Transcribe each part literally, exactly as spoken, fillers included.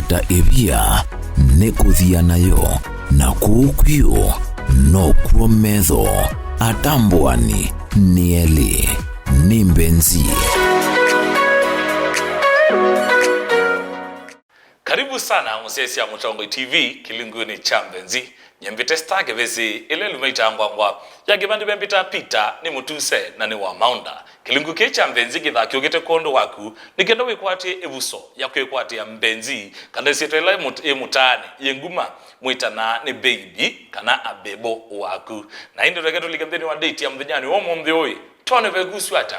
Ta ĩvia nĩ kũthia nayo, na kũu kwĩũ nokw'o metho atambũani nĩ elĩ. Nĩ Mbenzi. Karibu sana mũsyaĩĩsya Mũtongoi T V kĩlungunĩ kya Mbenzi. Nyie mbĩte Star Kĩvĩsĩ, ĩla ĩluma itangwangwa ya kĩvandĩ vembĩta Peter nĩ Mũtuse na nĩ wa Maunda. Kĩlungu kĩĩ kya Mbenzi kĩthaa kĩũkĩte kwondũ waku, nĩ kenda wĩkwatĩe ĩvuso ya kwĩkwatĩa Mbenzi, kana ĩsyĩtwa ĩla ĩmũt-, ĩmũtaanĩ yĩ nguma, mwĩtanaa nĩ baby kana abebo waku. Na ĩndĩ tũeke tũlike nthĩnĩ wa date ya mũthenyanĩ wa ũmũnthĩ ũĩ, twone vekusw'a ata.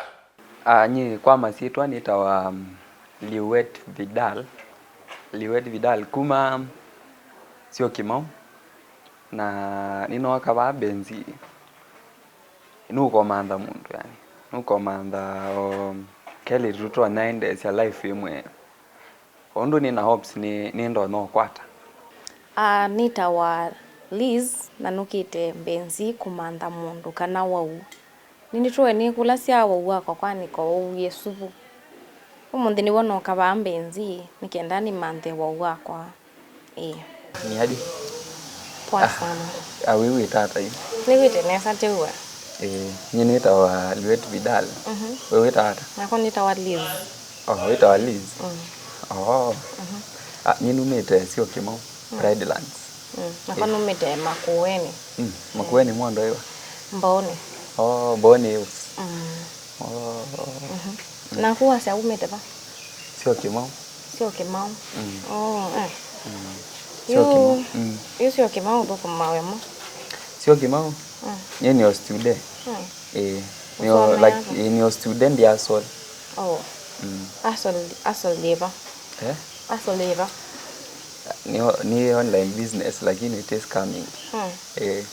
Ah, nyie kwa masyĩtwa nĩtawa, um, Liwet Vidal. Liwet Vidal kuma Syokimau. Na nĩnooka vaa Mbenzi. Nũkomantha mũndũ, yani. Nũkomantha o kelĩtu tũtonya endeesya life ĩmwe. Ũndũ nĩ na hopes nĩ, nĩ ndonya ũkwata. Ah, nĩtawa Liz, na nũkĩte Mbenzi kũmantha mũndũ kana wau. Nĩnĩtũe nĩkũlasya wau wakwa kwanĩka ũu yĩ suvu. Ũmũnthĩ nĩw'o nooka vaa Mbenzi, nĩ kenda nĩmanthe wau wakwa. Ĩĩ. Nĩ aje? Poa sana. Ah, wĩw'ĩte ata yu? Nĩw'ĩte nesa tew'a. Ĩĩ, nyie nĩtawa Liwet Vidal. Mhm. We wĩtawa ata? Nakwa nĩtawa Liz. Oh, wĩtawa Liz? Mm. Oh. Mhm. Ah, nyie numĩte Syokimau, mm, Pride Lands. Mm. Nakwa, ĩĩ, numĩte Makueni. Mm. Makueni mwa ndwaiwa? Mbooni. Oh, Mbooni Hills. Mm. Oh. Mhm. Naku wasya umĩte va? Syokimau. Syokimau. Mm. Oh, eh. Mm. Yu, Syokimau. Mm. Yu Syokimau ũthũkũmaa wĩa mwa? Syokimau? Mm. Nyie nĩ o student. Mm. Eh, nĩ o, ũsomea like, ata? Eh, nĩ o student ya sol. Oh. Mm. Asol, asol yĩva? Eh? Asol yĩva? Nĩ o, nĩ online business, lakini it is coming. Mm. Eh.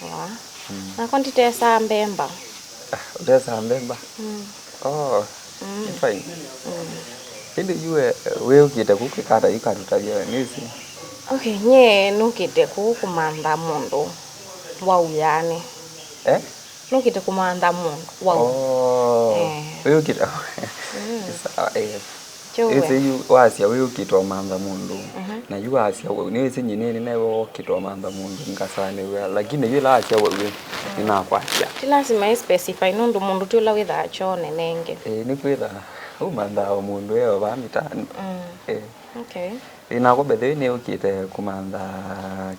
Wa. Mm. Nakwa nditesaa mbemba. Ah, ũtesaa mbemba? Mm. Oh, mm, fine. Mm. Ĩndĩ yu we, wĩũkĩte kũu kwĩka ata yu katũtavye we, nĩwĩsĩ? Okay, nyie nũkĩte kũu kũmantha mũndũ wau yani. Eh? Nũkĩte kũmantha mũndũ wau. Oh, eh, wĩũkĩte. Mm. Sawa, eh. Kĩu we. Ĩsĩ yu wasya wĩũkĩte ũmantha mũndũ. Mhm. Na yu wasya wau, nĩwĩsĩ nyie nĩ, nĩnewe wokĩte ũmantha mũndũ ngasanĩw'a, lakini yu ĩla wasya wau, mm, nĩnakwasya. Ti lasima ĩ specify nũndũ mũndũ ti ũla wĩthaa kyoo nenenge. Ĩĩ, nĩkwĩtha ũmanthaa o mũndũ e o vaa mĩtaanĩ. Mm. Ĩĩ. Okay. Ĩĩ, nakwa by the way nĩũkĩte kũmantha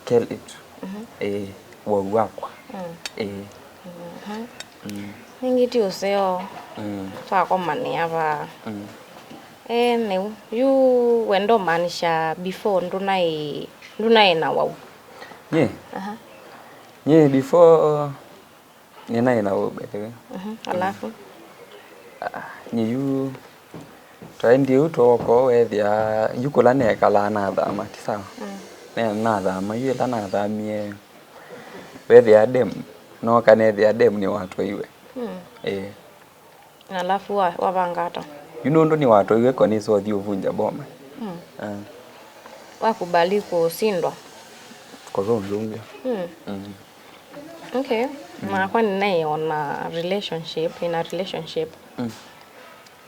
kelĩtu. Mhm. Ĩĩ, wau wakwa. Mm. Ĩĩ. Mhm. Mm. Nĩngĩ ti ũseo. Mm. Twakomanĩa vaa. Mm. Eh, nĩu. Yu we ndũmaanisha before ndũnaĩ, ndũnaĩ na wau? Nyie? Aha. Nyie before nĩnaĩ na wau, by the way. Mhm. Alafu? Ah, nyie yu twaendie yu twoko weethĩa yu kũla nekalaa nathama, ti sawa? Mm. Ne-, nathama, yu ĩla nathamie, weethĩa dem, nooka neethĩa dem nĩwatwaiwe. Mm. Ĩĩ. Alafu wa-, wavanga ata? Yu nũndũ nĩwatwaiwe ko nĩsothi ũvunja boma. Mm. Ah. Wakubali kusindwa? Kũthũngĩũngĩa. Mm. Mm. Okay. Mm. Nakwa ninaĩ ona relationship, in a relationship. Mm.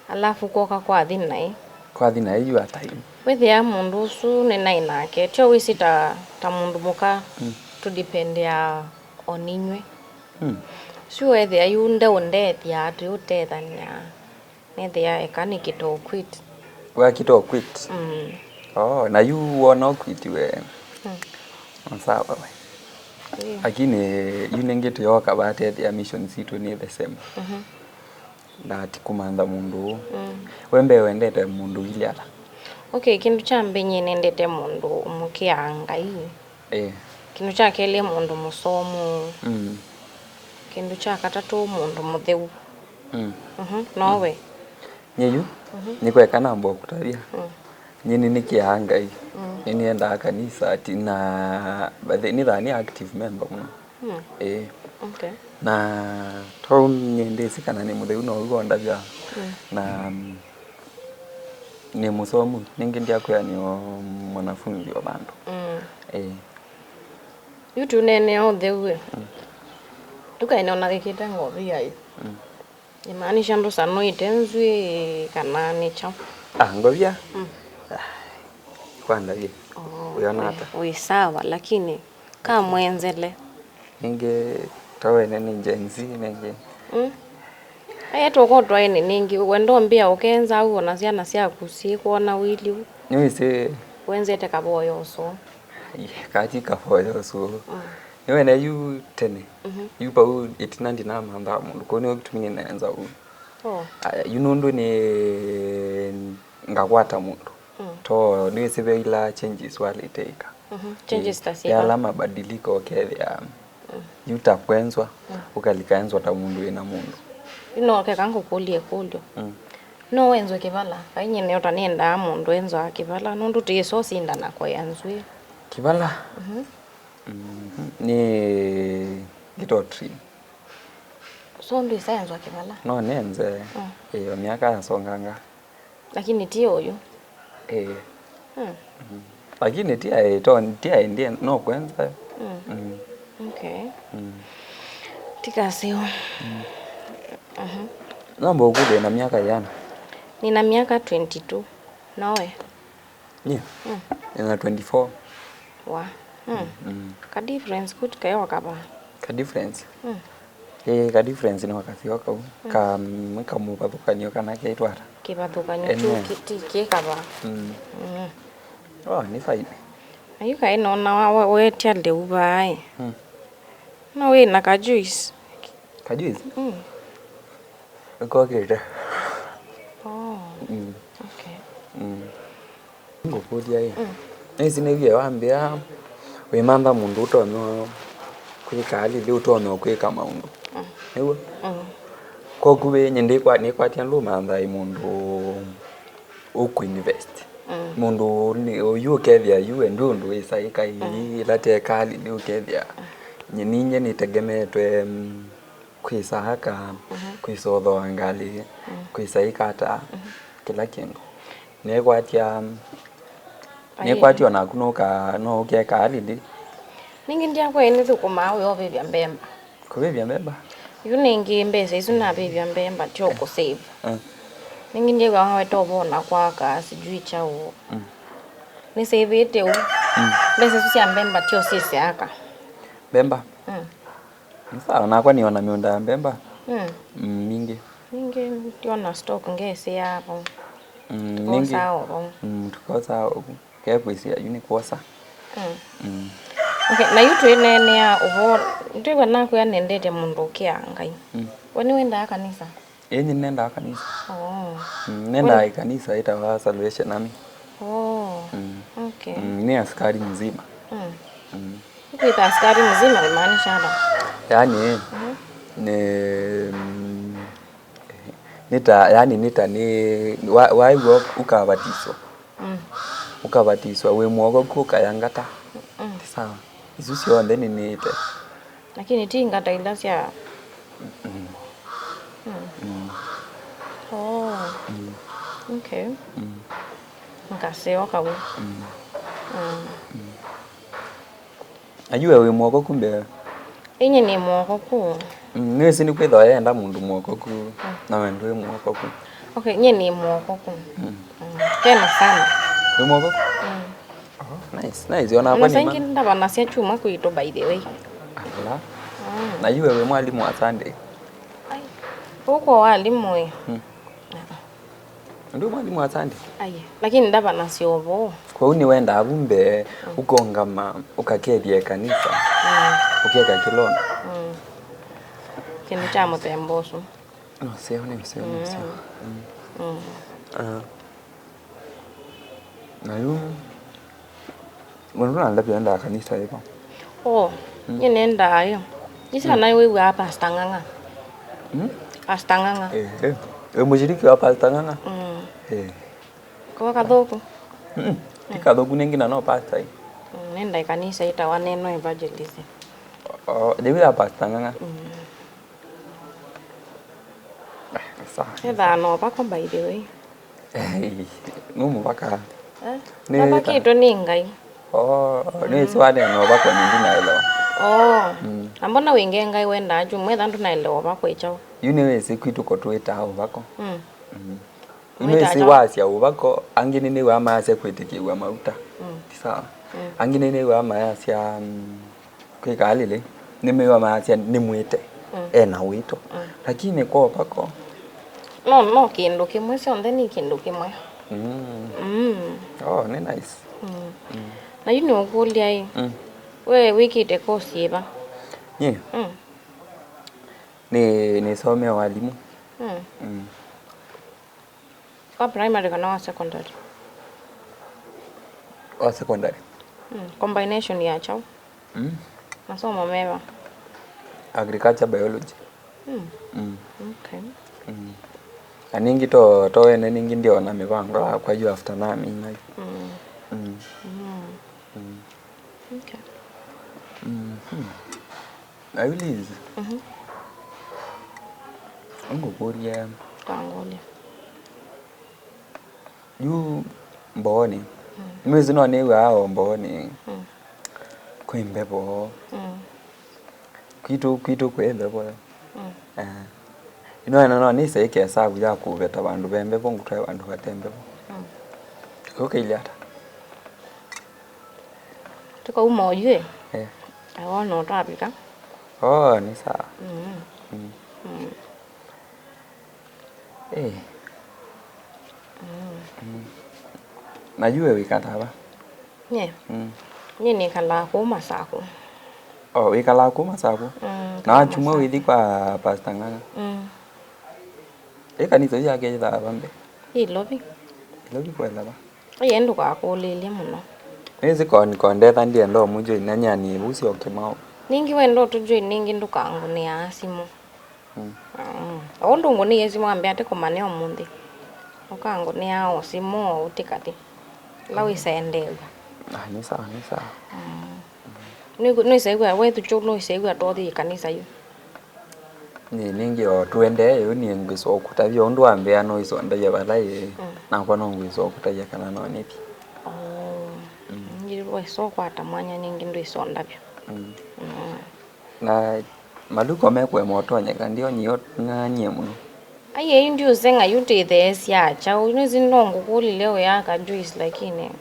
Alafu kwoka kwathi naĩ. Kwathi naĩ yu ata yu? Wĩthĩa mũndũ ũsu nĩnaĩ nake. Tyo wĩsĩ ta, ta mũndũ mũka, mm, tũdependea o ninyw'ĩ. Mm. Sio ethĩa yu ndeũndethya atĩ ũtethany'a. Nethĩa eka nĩkĩte o quit. Wakĩte o quit? Mm. Oh, na yu wona o quit we. Mm. Sawa we. Yeah. Lakini yu nĩngĩ tũyoka vaa tethĩa mission sitũ nĩ the same. Mhm. Na ti kũmantha mũndũ ũũ. Mm. We mbee wendete mũndũ ilĩ ata? Okay, kĩndũ kya mbee nyie nendete mũndũ ũmũkĩaa Ngai. Ĩĩ. Kĩndũ kya kelĩ mũndũ mũsomu. Mm. Kĩndũ kya katatũ mũndũ mũtheu. Mm. Mhm, nowe. Nyie yu, mhm, nĩkweka namba ũkũtavya. Mm. Nyie nĩnĩkĩaa Ngai. Mm. Nĩnĩendaa kanisa ati na, but nĩthaa nĩ active member mũno. Hmm. Ĩĩ. Okay. Na twaumie ndĩsĩ kana nĩ mũtheu, no ũu ondavya. Hmm. Na, mm, nĩ mũsomu, nĩngĩ ndyakwĩa nĩ o mwanafunzi o vandũ. Mm. Ĩĩ. Yu tũneenea ũtheu ĩ. Mm. Ndũkaene ona wĩkĩte ngovia ĩ. Mm. Imaanisha ndũsanũĩte nzw'ĩ kana nĩ kyaũ? Ah, ngovia? Mm. Ah, Kwa ndavye. Oh, wĩona ata? Wĩ sawa, lakini kamwenzele. Ningĩ ta wene nĩ Gen Z ningĩ. Mm. Aye tũkotwaĩnĩ ningĩ, we ndombĩa ũkenza au ona syana syaku syĩkwona wili u. Nĩwĩsĩ. Wenzete kavoyo ũsũ. Kati kavoyo ũsũ. Mm. Nĩwene yu tene. Mhm. Yu pau ĩtina ndinamanthaa mũndũ, kũu nĩo kĩtumi nĩnenza ũu. Oh. Aya, yu nũndũ nĩ ngakwata mũndũ. Mm. To nĩwĩsĩ ve ila changes walĩte ĩka. Mhm. Changes ta syĩva? Ala mabadiliko ũkethĩa. Mm. Yu ta kwenzwa, mm, ũkalika enzwa ta mũndũ wĩna mũndũ. Yu no keka ngũkũlye ĩkũlyo. Mm. No wenzwe kĩvala? Vai nyie nĩota nĩendaa mũndũ enzwa kĩvala, nũndũ tĩĩso sindana kũya nzw'ĩ. Kĩvala? Mhm. Mhm. Nĩ ngĩtotri. So ndwĩsa enzwa kĩvala? No nenze. Mm. Ĩĩ, o myaka yasonganga. Lakini ti ũyu. Ĩĩ. Mm. Mm. Lakini ti aĩ, to, ti aĩ ndiye, no kwenza. Mm. Mm. Okay. Mm. Tikaseo. Mm. Mhm. Nomba ũkũlye na myaka yana? Nina myaka twenty-two. Nowe? Nye? Mm. Nina twenty-four. Wa. Mm. Mm. Ka difference kũ tikaewa kava? Ka difference? Mm. Ĩĩ, ka difference nĩ wakaseo kau. Mm. Ka, mm, kamũvathũkanio kana keitwa ata? Kĩvathũkanio. Ene. Kĩu kĩ-, ti kĩ kava. Mm. Mm. Oh, nĩ fine. Na yu kaĩ nona wa, wa, wetya lĩu vaĩ. Mm. No wĩ na ka juice? Ka juice? Mm. Kokĩte. Oh. Mm. Okay. Mm. Ngũkũlya ĩ. Mm. Nĩsĩ nĩw'e wambĩa wĩmantha mũndũ ũtonya kwĩka alili, ũtonya kwĩka maũndũ. Mm. Nĩw'o? Mm. Koku wĩ nyie ndĩkwa-, nĩkwatya ndũmantha ĩ mũndũ ũkũinvest. Mm. Mũndũ nĩ-, ũyu ũkethĩa yu we ndwĩ ũndũ wĩsa ĩka ĩĩ, mm, ĩla teka alili ũkethĩa. Mm. Nyie ninyie nĩtegemeetwe, mm, kwĩsa aka, mhm, kwĩsa ũthooa ngalĩ, mm, kwĩsa ĩka ata, mhm, kĩla kĩndũ. Nĩkwatya, aye, nĩkwatya o naku nũka, no ũkeka alili. Ningĩ ndyakwa ĩ nĩthũkũmaa wĩa ũvĩvya mbemba. Kũvĩvya mbemba? Yu ningĩ mbesa isu navĩvya mbemba, tyo kũsave. Eh. Ningĩ ndyĩw'a waweta ũvona kwaka, sijui kyaũ. Mm. Nĩsĩvĩte ũu. Mm. Mbesa isu sya mbemba tyo syĩsĩ aka. Mbemba? Mm. Nĩ sawa, nakwa nĩona mĩũnda ya mbemba. Mm. Mm, mingĩ. Mingĩ, ndiona stock ngesĩ yavo. Mm, mingĩ. Tũkosaa ovo. Mm, tũkosaa ovo. Kekwĩsĩa yu nĩ kwosa. Mm. Mm. Okay, na yu twĩneenea ũvoo, ndwĩw'a nakwĩa nendete mũndũ ũkĩaa Ngai. Mm. We nĩwendaa kanisa? Ĩĩ, nyie nĩnendaa kanisa. Oh. Mm, nendaa ĩkanisa ĩtawa Salvation Army. Oh. Mm. Okay. Mm, nĩ asikali mzima. Mm. Mm. Kwĩta asikali mzima imaanisha ata? Yaani, mhm, nĩ, mm, nĩ ta, yaani nĩ ta nĩ, wa-, waĩw'a ũkavatiswa. Mm. Ũkavatiswa wĩ mũokoku ũkayangata. Mm. Sawa. Isu syonthe nĩnĩĩte. Lakini ti ngata ila sya. Mm. Mm. Mm. Oh. Mm. Okay. Mm. Ngaseo kau. Mm. Mm. Mm. Ayu we wĩ mũokoku mbee? Inye nĩ mũokoku. Mm, nĩwĩsĩ nĩkwĩthwa yenda mũndũ mũokoku, mm, na we ndwĩ mũokoku. Okay, nye nĩ mũokoku. Mm. Mm. Tena sana. Wĩ mũokoku? Mm. Oh, nice, nice. Ona kwa nima. Saingi ndavanasya kyumwa kwitũ, by the way. Ala. Mm. Na yu we wĩ mwalimu wa Sunday? Ai. Ũko walimu ĩ? Mm. Ah. Ndwĩ mwalimu wa Sunday? Aye, lakini ndavanasya ũvoo. Kwoou nĩwendaa vu mbee, mm, ũkongama, ũkakethya ĩkanisa, mm, ũkeka kĩlono. Mm. Kĩndũ kya mũthemba ũsu. Nĩ ũseo, nĩ ũseo, nĩ ũseo. Mm. Mm. Mm. Ah. Na yu, mũndũ nandavya endaa kanisa yĩva? Oh, mm, nyie nendaa ĩ. Isa, mm, nai wĩw'aa Pastor Ng'ang'a. Mm? Pastor Ng'ang'a. Eh, eh. Wĩ mũshiriki wa Pastor Ng'ang'a? Mm. Eh. Ko kathũku? Mm. Ti kathũku nĩ ngina no pastor ĩ. Mm, nenda ĩkanisa ĩtawa Neno Evangelism. Oh, nĩw'o ya Pastor Ng'ang'a? Mm. Sawa. Ethaa no vako, by the way. Ei, nũ mũvaka. Eh? Nĩ navakĩtwe nĩ Ngai. Oh, nĩ ĩsu wanena ũvako nĩ ndinaelewa. Oh. Mm. Na mbona wĩngĩ Ngai wendaa kyumwa etha ndũnaelewa ũvako ĩ kyaũ? Yu nĩwĩsĩ kwitũ ko twĩtaa ũvako. Mm. Mm. Nĩsĩ wasya ũvako, angĩ nĩnĩw'aa mayasya kwĩtĩkĩw'a mauta. Mm. Ti sawa. Mm. Angĩ nĩnĩw'aa mayasya, mm, kwĩka alĩlĩ, nĩmĩw'a mayasya nĩmwĩte. Mm. Ena wĩto. Mm. Lakini kwa ũvako. No, no kĩndũ kĩmwe, syonthe nĩ kĩndũ kĩmwe. Mm. Mm. Oh, nĩ nice. Mm. Mm. Na yu nĩũkũlya ĩ, mm, we wĩkĩte kosi ĩva? Nyie? Mm. Nĩ, nĩsomea walimu. Mm. Mm. Wa primary kana wa secondary? Wa secondary. Mm. Combination ya kyaũ? Mm. Masomo meva? Agriculture biology. Mm. Mm. Okay. Mm. Na ningĩ to, to wene ningĩ ndiona mĩvango yakwa yu after namina yu. Mm. Mm. Mm. Mm. Okay. Mhm. Na yu Liz. Mhm. Ngũkũlye. Kangũlya. Yu mbooni. Mm. Mwĩsĩ no nĩw'aa o mbooni. Mm. Kwĩ mbevo. Mm. Kwitũ, kwitũ kwĩ mbevo. Mm. Eh. Ino ena no nĩse ĩkesavu ya kũveta vandũ ve mbevo, ngũtwae vandũ vate mbevo. Mm. Ũkailya ata? Tũkauma oyu ĩ? Eh. Awo no twavika. Oh, nĩ sawa. Mm. Mm. Mm. Eh. Mm. Mm. Na yu we wĩkata va? Nye? Mm. Nye nĩkalaa kũu Masakũ. Oh, wĩkalaa kũu Masakũ? Mm, na wakyumwa Masakũ. Wĩthi kwa Pastor Ng'ang'a? Mm. Ĩ kanisa yu yake yĩthaa va mbee? Ĩ Ilovi. Ilovi kwela va? Ĩĩ ndũkakũlĩlye mũno. Nĩsĩ kon-, kondetha ndienda ũmũjoin na nyani ĩvu syoke mao. Ningĩ wenda ũtũjoin ningĩ ndũkangũnĩaa simũ. Mm. Mm. Ũndũ ngũnĩie simũ ambĩa atĩ kũmane ũmũnthĩ. Ũkangũnĩa o simũ o ũtĩ katĩ. La wĩsendeew'a. Ah, nĩ sawa, nĩ sawa. Mm. Nĩ, nĩsew'a wethu kyu nĩsew'a tothi kanisa yu. Nĩ, ningĩ o tũendee yu nĩ ngwĩsa ũkũtavya ũndũ wambĩa no isondavya vala ĩ. Mm. Nakwa no ngwĩsa ũkũtavya kana no nĩthi. Oh. Mm. Ningĩ wesa ũkwata mwanya ningĩ ndwĩsondavya. Mm. Mm. Na maluko mekũema ũtonyeka, ndio nyio ng'ang'ie mũno. Ai, ĩĩ ndiũseng'a yu tĩtheesya kyaũ. Nĩsĩ no ngũkũlile ũyaka juice, lakini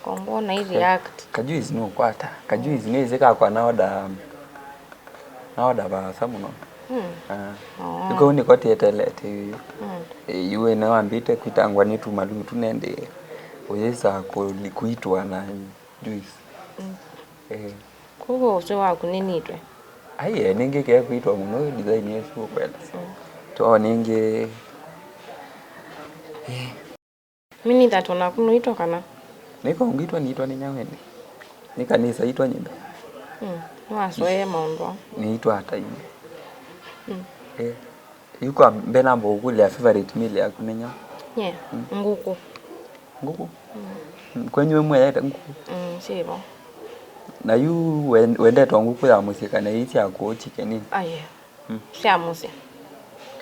kongwona i react. Ka juice nũkwata. Ka juice nĩsĩ kakwa na order, na order vaasa mũno. Mm. Ah. Oh. Iko nĩko tietelete yu. Mm. Eh, yu ene wambĩte kwitangwa nĩ tumalumu tunende. Ũyĩsa kũli-, kuitwa na juice. Mm. Eh. Kwoou ũsĩ waku nĩnitwe? Ai, eh, ningĩ kekwitwa mũno design ĩsu ũkwenda. Mm. To ningĩ. Eh. Minitha tonaku nuitwa kana? Nĩko ngwitwa nĩitwa nĩ nyawendi. Nĩ kanisa itwa nyimbe. Mm. Nĩwasoee maũndũ aa. Nĩitwa ata imbe. Mm. Eh. Yu kwa mbee namba ũkũlya favorite meal yaku nĩ nyaũ? Yeah. Mm. Ngũkũ. Ngũkũ? Mm. Mm, kwenyu mwĩyete ngũkũ? Mm, syĩvo. Na yu we-, wendete o ngũkũ ya mũsyĩ kana ii sya kũũ chicken inn? Aye. Mm. Sya mũsyĩ.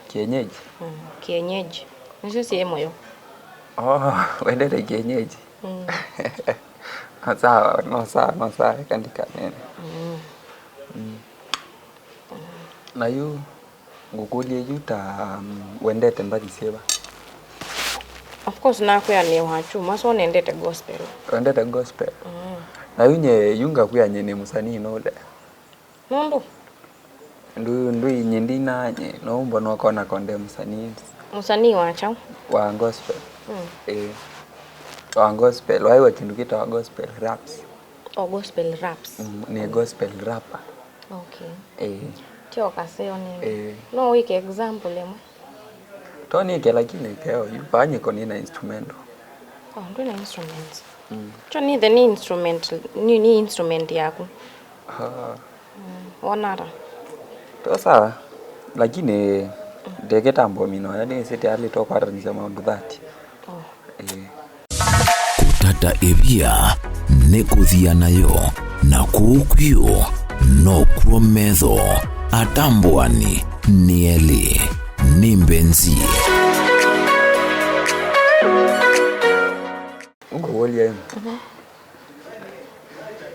Kienyeji? Mm, kienyeji. Nĩsyo syĩ mũyo. Oh, wendete kienyeji? Mm. No sawa, no sawa, no sawa, eka ndikanene. Mm. Mm. Na yu ngũkũlye yu ta, um, wendete mbathi syĩva? Of course, nakwĩa nĩ wa kyumwa, so nendete gospel. Wendete gospel? Mm. Na yu nye, yu ngakwĩa nye nĩ mũsanii nũle. Nũndũ? Ndũ, ndũ inye ndinaa nye, no mbona ũkona konde mũsanii. Mũsanii wa kyaũ? Wa gospel. Mm. Eh. Wa gospel, waiwa kĩndũ kĩtawa gospel raps. O gospel raps. Mm, nĩ gospel rapper. Okay. Eh. Tyo kaseo nini. Eh. No wĩke example ĩmwe? To nĩke lakini keo yu vaa nyĩko nĩ na instrumental. Oh, ndwĩ na instruments. Mm. Kyo nĩthe nĩ instrument, nĩ, nĩ instrument yaku. Ah. Mm, wona ata? To sawa. Lakini ndeke tambo mino ya nĩ sete ali to kwatanisha maũndũ thati. Oh. Eh. Kũtata ĩvia nĩ kũthia nayo, na kũu kwio nokw'o metho atambũani nĩ elĩ. Nĩ mbenzi. Ngũkũlye. Mhm.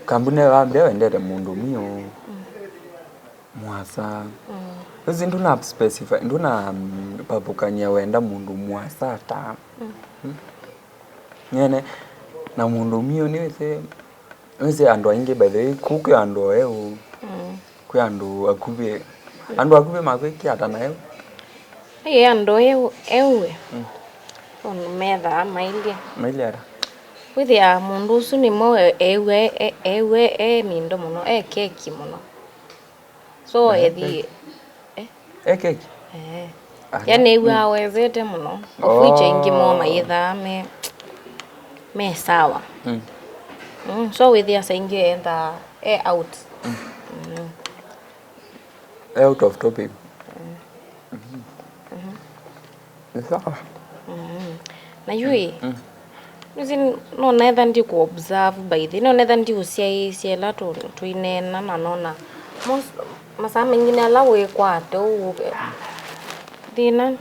Kambunĩ ĩyo wambĩa wendete mũndũ mwiũ. Mm. Mwasa. Mm. Ĩsi ndũna specify, ndũna, mm, vathũkany'a wenda mũndũ mwasa ta. Mm. Nyene, na mũndũ mio nĩwĩsĩ, nĩwĩsĩ andũ aingĩ, by the way, kũu kwĩ andũ eũ, mm, kwĩ andũ akuvĩ, andũ akuvĩ makwĩkĩa ata na eũ? Ĩĩ, andũ eũ, eũ we. Mm. Tondũ methaa mailye. Mailye ata? Wĩthĩaa mũndũ ũsu nĩmo e-, eew'a e-, eew'a e mĩndo mũno, e keki mũno. So, ehe, ethi, eh? E keki? Eh. Aha. Yani, eew'aa wezete mũno. Of which aingĩ moo mayĩthaa me, me sawa. Mm. Mm, so, wĩthĩa saa ingĩ endaa e out. Mm. Mm. E out of topic. Mm. Mhm. Mhm. Nĩ sawa. Mm. Na yu ĩ, mm, nĩsĩ nonetha ndi kũ observe by the, nonetha ndi ũsyaĩĩsya ĩla tũ-, tũineena na nona most, masaa maingĩ nĩ ala wĩkwate ũu, thĩna,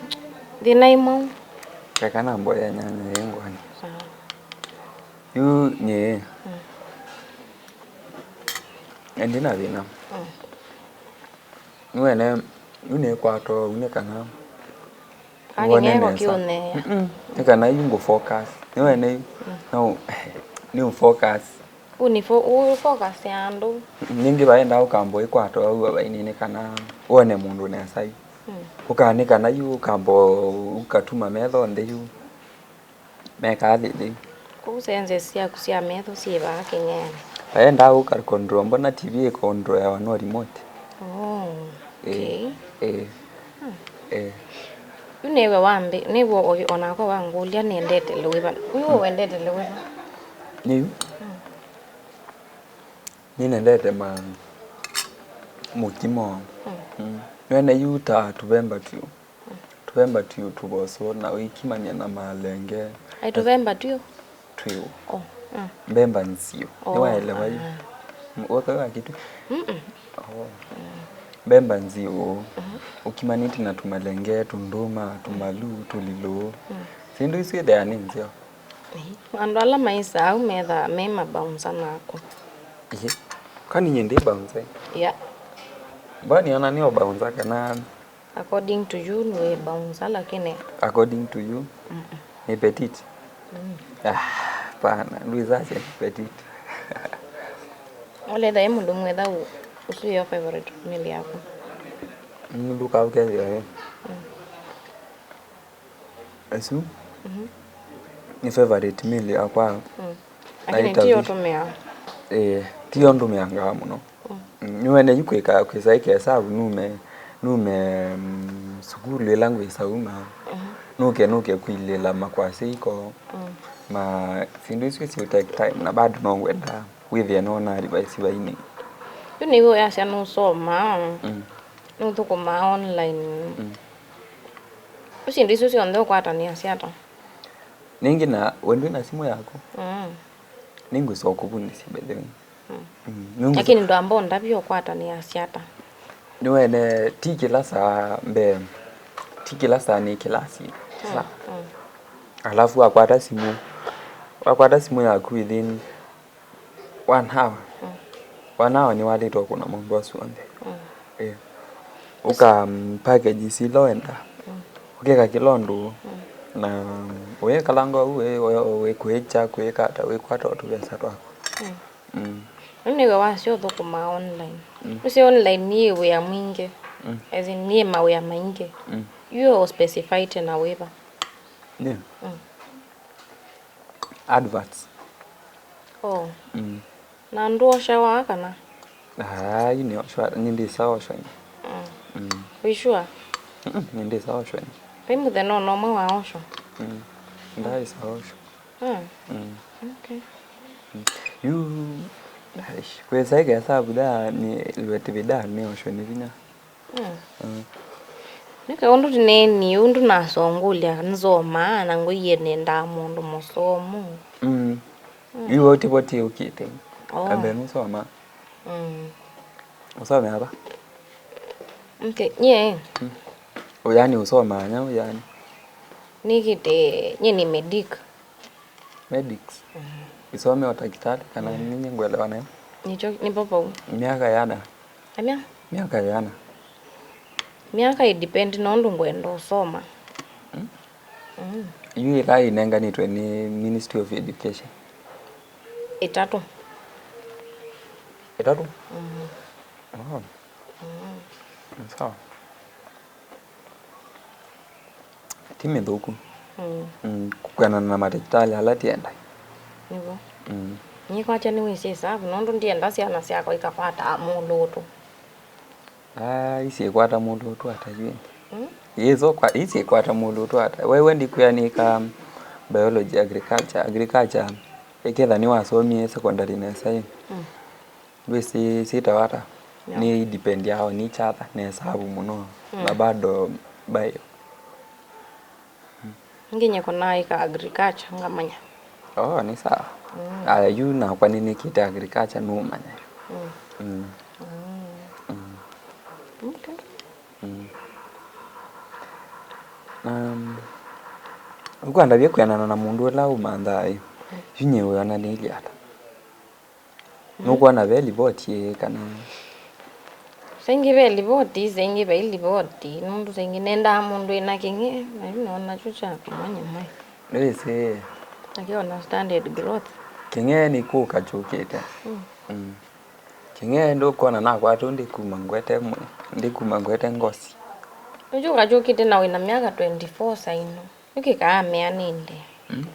thĩna imwe. Keka na mboya nyanya ĩ ngwani. Sawa. Yu nyie. Mm. Ndi na thĩna. Mm. Nĩwene, yu nĩkwata ũu nĩ kana, kana wone kĩng'eko nesa. Kĩũnea. Mm-mm. Nĩ kana yu ngũ focus. Nĩwene yu, mm, no, nĩ ũ focus. Ũ nĩ fo-, ũ focus ya andũ. Ningĩ vaenda ũkamba ĩkwata ũu avaini nĩ kana wone mũndũ nesa yu. Mm. Ũkaa nĩ kana yu ũkamba ũkatuma metho nthĩ yu. Mekaa thĩthĩ. Kũu senses syaku sya metho syĩ vaa kĩng'eanĩ? Vaendaa ũka control, mbona T V ĩ control yawa no remote? Oh, okay. Ĩĩ. Hmm. Ĩĩ. Yu nĩwe wambĩ, nĩw'o o-, onakwa wangũlya nĩendete lĩwĩva. Yu wendete lĩwĩva? Nĩyu? Hmm. Nĩnendete ma mũkimo. Hmm. Mm. Nĩwene yu ta tũvemba tyu. Tũvemba twĩ tũvoso na ũikimany'a na malenge. Ai, tũvemba twĩ? Twĩ. Oh, mm. Mbemba nziũ. Oh, nĩwaelewa yu? Ah. Mm, ũthaiwa kĩtu? Mm-mm. Oh. Mm. Mbemba nziũ. Mm-hmm. Ũkimanĩtye na tũmalenge, tũndũma, tũmalu, tũlilũ. Mm. Syĩndũ isu ithea nĩ nzeo. Ĩĩ. Andũ ala maĩsaa au methaa me mabaunza naku. Ĩĩ. Kwani nyie ndĩ baunza? Yeah. Mbona nĩona nĩ o baunza kana According to you, nĩ bouncer, lakini according to you, mm-mm, nĩ petite? Mm. Ah, pana, ndwĩsasya nĩ petite. Ũlethĩa ĩ mũndũ mwĩthau, ũsu yo favorite meal yaku? Mũndũ kaũkethĩa ĩ. Mm. Ĩsu, mhm, nĩ favorite meal yakwa. Mm. Na lakini ĩtavi-, ti ũtũmĩaa. Ĩĩ, ti yo ndũmĩangaa mũno. Mm. Mm, nĩwene yu kwĩka, kwĩsa ĩke hesabu, nume, nume, mm, sukulu ĩla ngwĩsa uma. Mhm. Nũke, nũke kwilĩla makwasya iko. Mm. Ma, syĩndũ isu si take time, na bado no ngwenda wĩthĩe nona revise vaini. Yu nĩw'o yasya nũsomaa, mm, nũthũkũmaa online. Mm. Ũ syĩndũ isu syonthe ũkwatanĩasya ata? Nĩngĩ na we ndwĩ na simũ yaku? Mm. Nĩngwĩsa ũkũvundĩsya, by the way. Mm. Mm, nĩngwĩsa. Lakini ndwamba ũndavya ũkwatanĩasya ata? Nĩwene, ti kĩla saa mbee, ti kĩla saa nĩ kĩlasi. Mm, saa. Mm. Alafu wakwata simũ, wakwata simũ yaku within one hour. Mm. One hour nĩwaĩlĩte ũkũna maũndũ asu onthe. Mm. Eh. Ũka, mm, package isi ila wenda. Mm. Ũkeka kĩla ũndũ. Mm. Na, mm, ũyĩkalanga ũu, wĩ, wĩ, wĩ kũĩkya, kũĩka ata, wĩkwata o tũvesa twaku. Mm. Mm. Yu nĩwe wasya ũthũkũmaa online. Mm. Ũsĩ online nĩ wĩa mwingĩ. Mm. As in, nĩ mawĩa maingĩ. Mm. Yu ũ specifyĩte na wĩva? Yeah. Mm. Adverts. Oh. Mm. Na ndwoshawa kana? Ai, nĩoshwa, nĩndĩsa oshwa. Mm. Mm. Wĩ sure? Mm-mm, nĩndĩsa oshwa. Vai mũthenya ona ũmwe waoshwa? Mm. Ndaĩsa oshwa. Mm. Mm. Okay. Mm. Yu, aish, kwĩsa ĩkesa vuda nĩ lweti vida nĩoshwe nĩ vinya. Mm. Mm. Nĩka ũndũ tũneenie ũndũ nasongolya nzomaa na ngũie nendaa mũndũ mũsomu. Mm. Mm. Yu ũtivo ti ũkĩte. Oh. Ambe nũsoma. Mm. Ũsomea va? Okay, nyie. Mm. Ũyani ũsomaa nya ũyani. Nĩkĩte, nyie nĩ medic. Medics. Mhm. Isome ũtakitali, kana, mm, ninyi ngwelewa nayo? Nĩkyo, nĩvo vau. Myaka yana? Amya? Myaka yana? Myaka i depend na ũndũ ngwenda ũsoma. Mm. Mm. Yu ĩla ĩnenganĩtwe nĩ Ministry of Education? Ĩtatũ. Ĩtatũ? Mm. Oh. Mm. Sawa. Ti mĩthũku. Mm. Mm, kwĩanana na matakĩtalĩ ala tienda. Nĩw'o. Mm. Nĩkwakya nĩwĩsĩ ĩsavu, nũndũ ndienda syana syakwa ikakwataa mũlũtũ. Ah, isyĩkwata mũlũtũ ata yu ĩndĩ? Mm? Yĩso kwa, isyĩkwata mũlũtũ ata? Wewe ndikwĩa nĩka biology, agriculture. Agriculture, ĩketha nĩwasomie secondary nesa ĩ. Mm. Ndwĩsĩ syĩtawa ata? No. Nĩ depend yao, nĩ chatha, nesa avu mũno. Mm. Na bado bio. Nginya kũnaĩka agriculture ngamanya. Oh, nĩ sawa. Mm. Aya, yu nakwa nĩnĩkĩte agriculture nũmanya. Mm. Mm. Mm. Mm. Okay. Mm. Um, ũkwandavya kwĩanana na mũndũ ũla ũmanthaa ĩ, yu nyie wĩona nĩilye ata? Nũkwona ve livoti ĩ kana? Saingĩ ve livoti, saingĩ vai livoti, nũndũ saingĩ nendaa mũndũ ĩna kĩng'e, na yu nona kyo kya kũmanya mwai. Nĩwĩsĩ. Akĩona standard growth. Kĩng'e nĩkũka kyũkĩte. Mm. Mm. Kĩng'e ndũkwona nakwatũ ndĩkuma ngwete mwĩ, ndĩkuma ngwete ngosi. Nĩkyũka kyũkĩte na wĩna myaka twenty-four saino. Nĩkĩkaa mea nĩndĩ. Mm.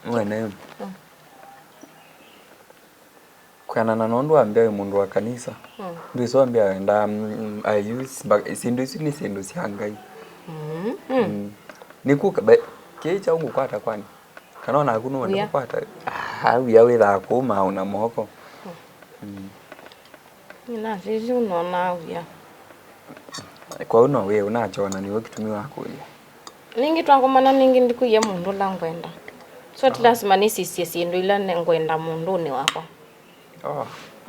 Mwene. Mm. Kwĩanana na ũndũ wambĩa wĩ mũndũ wa kanisa, mm, ndwĩsĩ wambĩa wendaa, mm, I use, mba-, syĩndũ isu nĩ syĩndũ sya Ngai. Mm, mm. Mm. Nĩku ka-, ba-, kĩĩ kyaũ ngũkwata kwani? Kana onaku nũenda kũkwata? Ah, wĩa wĩthaa kũu maũna moko. Mm. Mm. Nĩnasisye ũnonaa wĩa. Kwoou no wĩe ũnakyona nĩw'o kĩtumi wakũlya. Ningĩ twakomana ningĩ ndikũie mũndũ ũla ngwenda. So ti lasima nĩsisye syĩndũ ila ne-, ngwenda mũndũnĩ wakwa. Oh.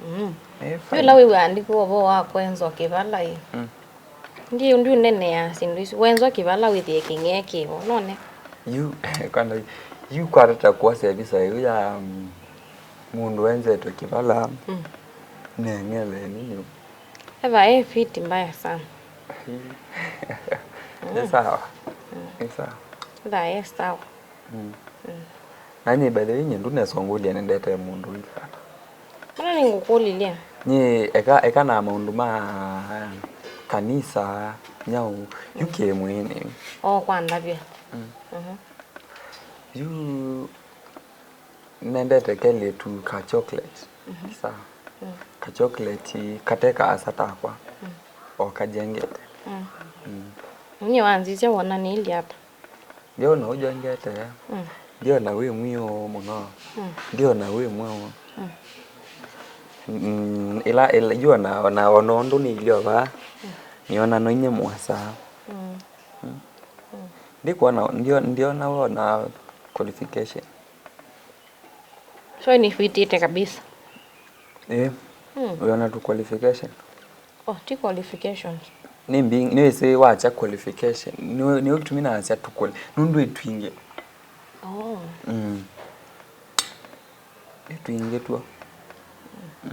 Mm. Eh, yu fine. Ĩla wĩw'aa ndikũa ũvoo wa kwenzwa kĩvala ĩ. Mm. Ndi, ndiũneneaa syĩndũ isu. Wenzwa kĩvala wĩthĩe kĩng'ee kĩvo, none? Yu, kwanza, yu kwatata kuosea visa ĩu ya, mm, mũndũ wenzetwe kĩvala, mm, neng'eleni nĩ. Eva e fit mbaya sana. Nĩ sawa. Mm. Nĩ sawa. Eva e sawa. Mm. Mm. Na nyie, by the way, nyie ndũnesongũlya nendete mũndũ ũilye ata. Mana nĩngũkũlilye. Nyie, eka, eka na maũndũ ma kanisa, nyaũ, yu kĩmwĩnĩ. O kwandavya. Mm. Mhm. Yu nendete kelĩtu ka chocolate. Mhm. Sawa. Mm. Ka chocolate kate kaasa takwa. Mm. O kajengete. Mm. Mm. Nyie wanzisya wona nĩilye ata. Ndiona ũjongete. Mm. Ndiona wĩ mwiũ mũno. Mm. Ndiona wĩ mweũ. Mm. Mm, ĩla, ĩla, ndiona ona, ona ũndũ nĩilyo vaa. Mm. Niona no inye mwasa. Mm. Mm. Mm. Ndikwona, ndio-, ndiona wona qualification. So nĩfitĩte kabisa. Eh. Mm. Wĩona tu qualification. Oh, ti qualifications. Nĩ mbing-, nĩwĩsĩ wakya qualification. Nĩ, nĩ ũtumi nasya tu quali-, nũndũ ĩtwingĩ. Oh. Mm. Ĩtwingĩ tuo. Mm.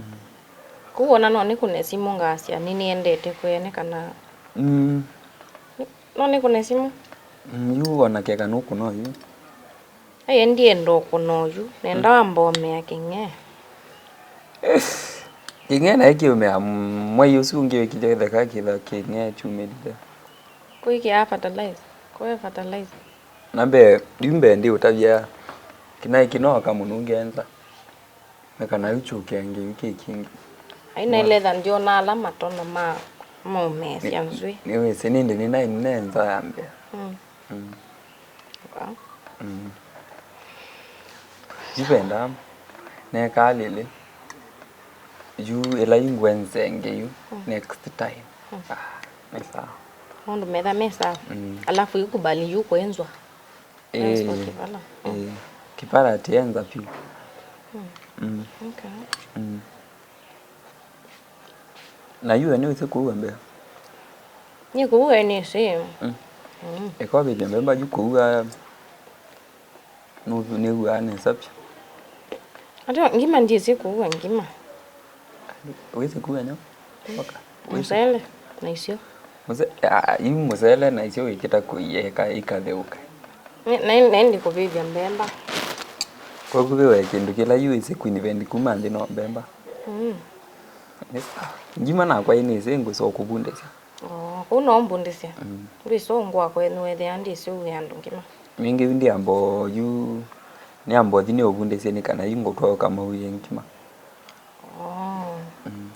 Kũu ona no nĩkũne simũ ngasya, nĩnĩendete kwene kana. Mm. No nĩkũne simũ? Mm, yu ona keka nũkũna oyu. Aye ndienda ũkũna oyu, nenda wamba ũmea kĩng'ee. Kĩng'ee naĩ kĩũmea mwei ũsu ũngĩ wĩkĩte ĩtheka kĩtha kĩng'ee kyumĩlile. Kwĩkĩa fertilizer, kũe fertilizer. Na mbee, yu mbee ndiũtavya kĩnaĩ kĩnoka mũnunge nza. Na kana yu kyũkenge yu kĩ kĩngĩ. Aina iletha ndiona ala matono ma maumeesya nzw'ĩ. Nĩwĩsĩ nĩndĩ nĩnaĩ nĩnenza yambĩa. Mm. Mm. Wow. Mm. Yu venda nekaa lĩlĩ. Yu ĩla yu ngwenzenge yu, mm, next time. Mm. Ah, nĩ sawa. Maũndũ metha me sawa. Mm. Alafu ikubali yu kwenzwa. Ĩĩ, ĩĩ. Kĩpala tienza vyũ. Mm. Mm. Okay. Mm. Na yu we nĩwĩsĩ kũua mbea? Nĩ kũua nĩsĩ. Mm. Mm. Eka ũvĩtye mbemba yu kũua, nũ-, nĩuaa nesa vyũ. Ata ngima ndyĩsĩ kũua ngima. Wĩsĩ kũua nyau? Oka. Wĩsĩ? Mũsele na isyo. Mũse-, a, a, yu mũsele na isyo wĩkĩta kũieka ikatheũka. Nĩ, nĩ, nĩ ndikũvĩvya mbemba. Kwoku vĩwe kĩndũ kĩla yu ĩsĩ Queen Vend kuma nthĩ no mbemba. Mm. Nĩ sawa. Ngima nakwa ĩnĩsĩ ngũsa kũvundĩsya. Oo, kũu no mbundĩsye. Mm. Ndwĩsĩ ũngwa kwenyu wethĩa ndĩsĩ ũĩ andũ ngima. Mingĩ yu ndiambo yu, nĩambo thi nĩ ũvundĩsye nĩ kana yu ngũtwaũka mauie ngima. Oh. Mm.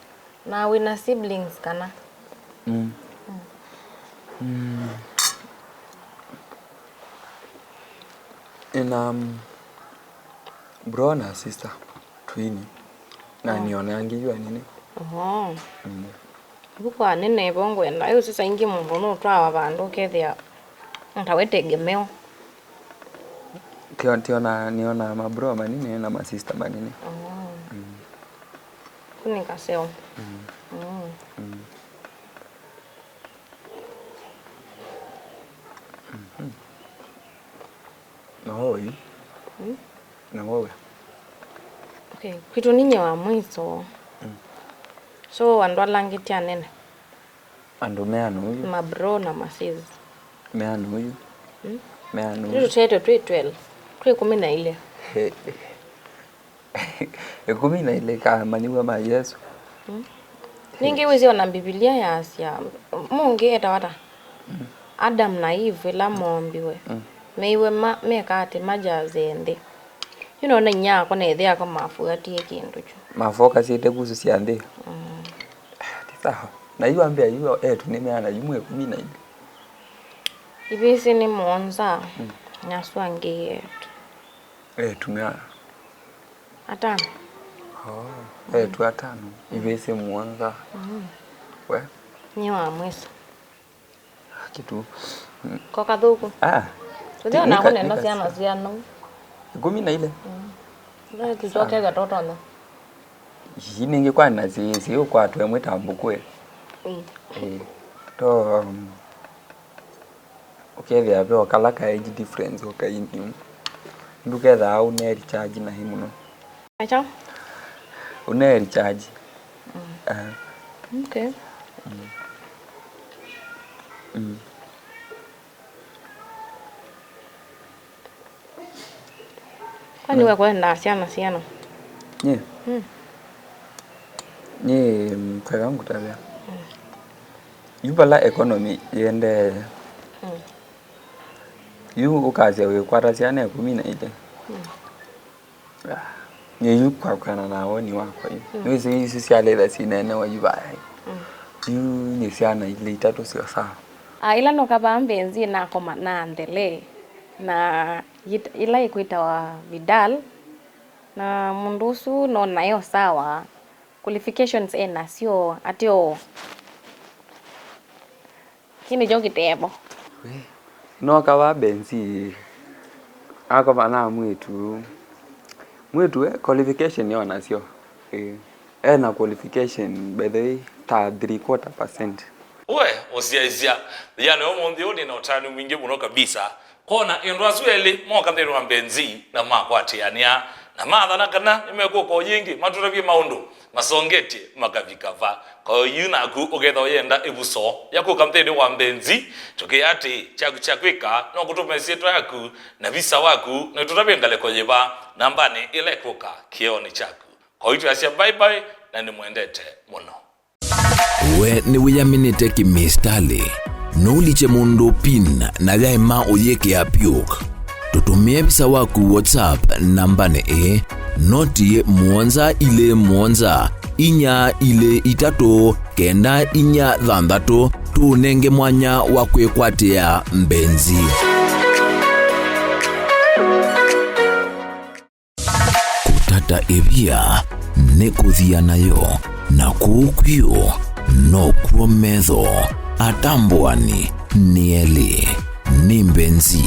Na wĩna siblings kana? Mm. Mm. Mm. Ĩna, um, bro na sister, twini. Na nĩona angĩ yu anini. Oho. Mm. Vu kwa nene vo ngwenda. Yu sasa ingĩ mũndũ nũtwawa vandũ ũkethĩa ntawe tegemeo. Tio-, tiona, nĩona mabro manini na masista manini. Oh. Mm. Kuni kaseo. Mm. Mm. Mm. Mhm. Na wewe? Mm? Na wewe? Okay, kwitũ ninye wa mwiso. Mm. So andũ ala angĩ ti anene. Andũ me anu uyu? Mabro na masis. Me anu uyu? Mm? Me anu uyu? Tũtete twĩ twelve, twĩ ĩkũmi na ilĩ. He. Ĩkũmi na ilĩ kamanyĩw'a ma Yesũ. Mm. Ningĩ wĩsĩ ona Mbivilia yaasya, mũngĩ etawa ta? Mm. Adam na Eve ĩla moombiwe, mm, meiwe ma, meka atĩ majazee nthĩ. Yu nona inyia akwa na ĩthe akwa mafuatie kĩndũ kyu. Mafokasĩte kusu sya nthĩ. Mm. Ti sawa. Na yu ambĩa yu etu nĩ meana yu mwĩ ĩkũmi na ilĩ. Ivĩsĩ nĩ mũonza, mm, na asu angĩ etu. Etu me a? Atano. Oh, etu atano. Ivĩsĩ mũonza. Mm. We? Nĩ wa mwiso. Kitu. Mm. Ko kathũku. Ah. Ũthĩa ti-, na nika-, kũnenda nika-, syana syana. Ĩkũmi na ilĩ? Mm. Ndio tucoke gatotonya. Ii ningĩ kwa na si, si ũkwatwe mwĩtambũkwe. Mm. Eh, to, um, ũkethĩa ve o kala ka age difference o kaini. Ndũkethaa ũne recharge na hii mũno. Acha. Ũne recharge. Mm. Eh. Okay. Mm. Mm. Kwani we kwenda syana syana? Nye? Mm. Nye, mm, kwega ngũtavya. Mm. Yu vala economy yendee. Mm. Yu ũkasya wĩkwata syana ĩkũmi na ilĩ. Mm. Ah, nĩ yu kwakana na woni wakwa yu. Mm. Nĩwĩsĩ isu syalĩtha sineenewa yu vaya. Mm. Yu nĩ syana ilĩ itatũ syo sawa. Ah, ĩla nokavaa mbenzi nakoma na ndele na yit-, ĩla ĩkwĩtawa Vidal, na mũndũ ũsu nona yo sawa, qualifications e nasyo, ateo. Kĩĩ nĩkyo kĩtevo. We, noka wa Benzi, akoma na mwĩtu. Mwĩtu, eh, qualification yo nasyo. Eh, ena qualification, by the way, ta three quarter percent. We, ũsyaĩsya, yĩana ũmũnthĩ ũũ nĩ na ũtanu mwingĩ mũno kabisa. Kona ĩndũ asu elĩ moka nthĩnĩ wa Mbenzi na makwatĩanĩa, na mathana kana nĩmekũka o yĩngĩ matũtavye maũndũ masongetye makavika va. Kwa yu naku ũkethwa ũyenda ĩvuso ya kũka nthĩnĩ wa Mbenzi, tũkĩa atĩ kyaku kya kwĩka no kũtũme syĩtwa yaku na visa waku, na ũtũtavye ngalĩko yĩva nambanĩ ĩla ĩkũka kĩonĩ kyaku. Kwa yu twasya bye bye na nĩmwendete mũno. We nĩwĩyaminĩte kĩmĩsitalĩ? Nũulikye mũndũ pin na yaema ũyĩkĩa PUK? Tũtũmĩe visa waku WhatsApp nambanĩ ĩĩ, noti mũonza ilĩ mũonza, inya ilĩ itatũ, kenda inya thanthatũ, tũũnenge mwanya wa kwĩkwatĩa Mbenzi. Kũtata ĩvia nĩ kũthia nayo, na kũu kwio nokw'o metho. Atambũani nĩ elĩ, nĩ Mbenzi.